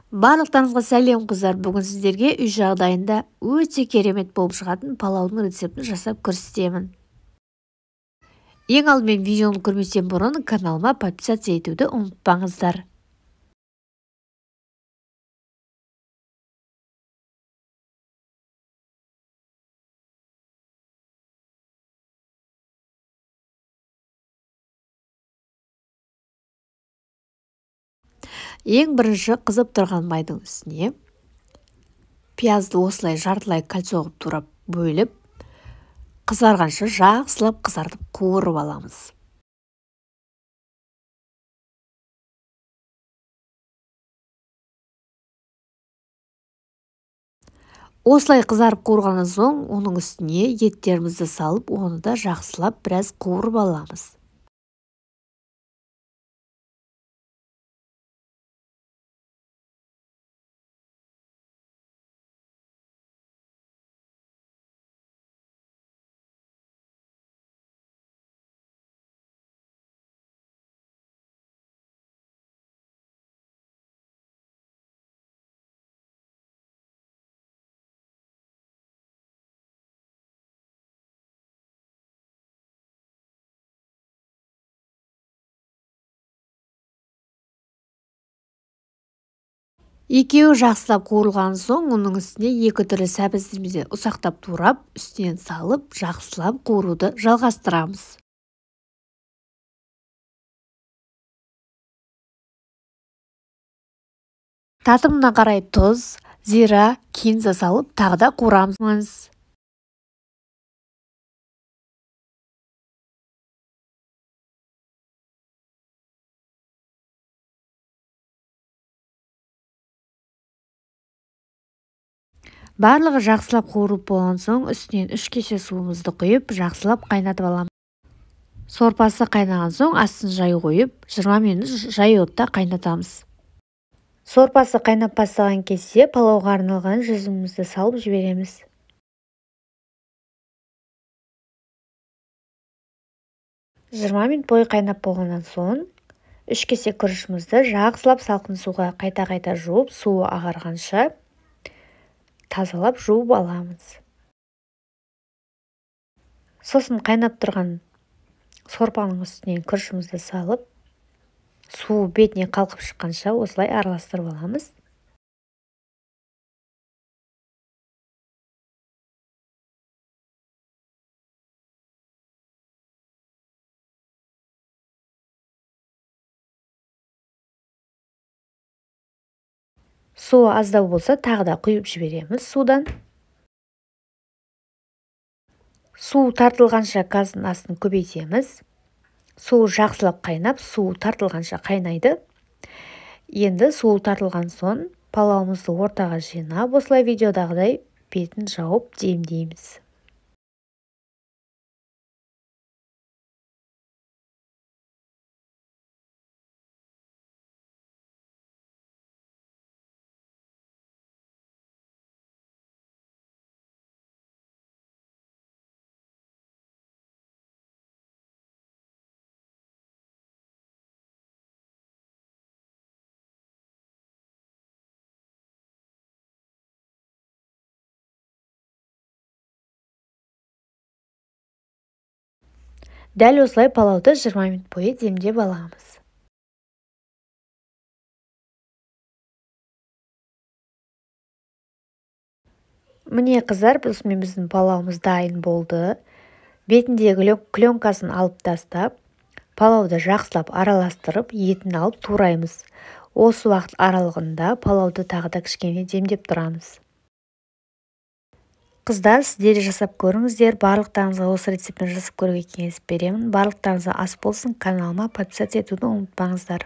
Барлықтарыңызға сәлем, қыздар. Бүгін сіздерге үй жағдайында өте керемет болып шығатын палаудың рецептін жасап көрсетемін. Ең алдымен видеоны көрместен бұрын каналыма подписаться етуді ұмытпаңыздар. Ең бірінші қызып тұрған майдың үстіне пиязды осылай жартылай кольцо қылып турап бөліп, қызарғанша жақсылап қызартып қуырып аламыз. Осылай қызарып қуырғаннан соң оның үстіне еттерімізді салып, оны да жақсылап біраз қуырып аламыз. Екеуі жақсылап қуырылған соң, оның үстіне екі түрлі сәбізімізді ұсақтап турап, үстінен салып, жақсылап қуыруды жалғастырамыз. Татымына қарай тұз, зира, кинза салып, тағы да қуырамыз. Барлығы жақсылап қуырылып болған соң, үстінен 3 кесе суымызды құйып, жақсылап қайнатып аламыз. Сорпасы қайнаған соң, астын жай қойып, 20 минут жай отта қайнатамыз. Сорпасы қайнап бастаған кезде палауға арналған жүзімімізді салып жібереміз. 20 минут бойы қайнап болғаннан соң, 3 кесе күрішімізді жақсылап салқын суға қайта-қайта жуып, суы ағарғанша тазалап жуып аламыз. Сосын қайнап тұрған сорпаның үстінен күрішімізді салып, суы бетіне қалқып шыққанша осылай араластырып аламыз. Суы аздау болса, тағы да құйып жібереміз судан. Су тартылғанша газдың астын көбейтеміз. Су жақсылап қайнап, су тартылғанша қайнайды. Енді су тартылған соң палауымызды ортаға жинап, осылай видеодағыдай бетін жауып демдейміз. Дәл осылай палауды 20 минут бойы демдеп аламыз. Міне, қыздар, осымен біздің палауымыз дайын болды. Бетіндегі пленкасын алып тастап, палауды жақсылап араластырып, етін алып тураймыз. Осы уақыт аралығында палауды тағы да кішкене демдеп тұрамыз. Қыздар, сіздер жасап көріңіздер. Барлықтарыңызға осы рецептін жасап көруге кеңес беремін. Барлықтарыңызға ас болсын. Каналыма подписаться етуді ұмытпаңыздар.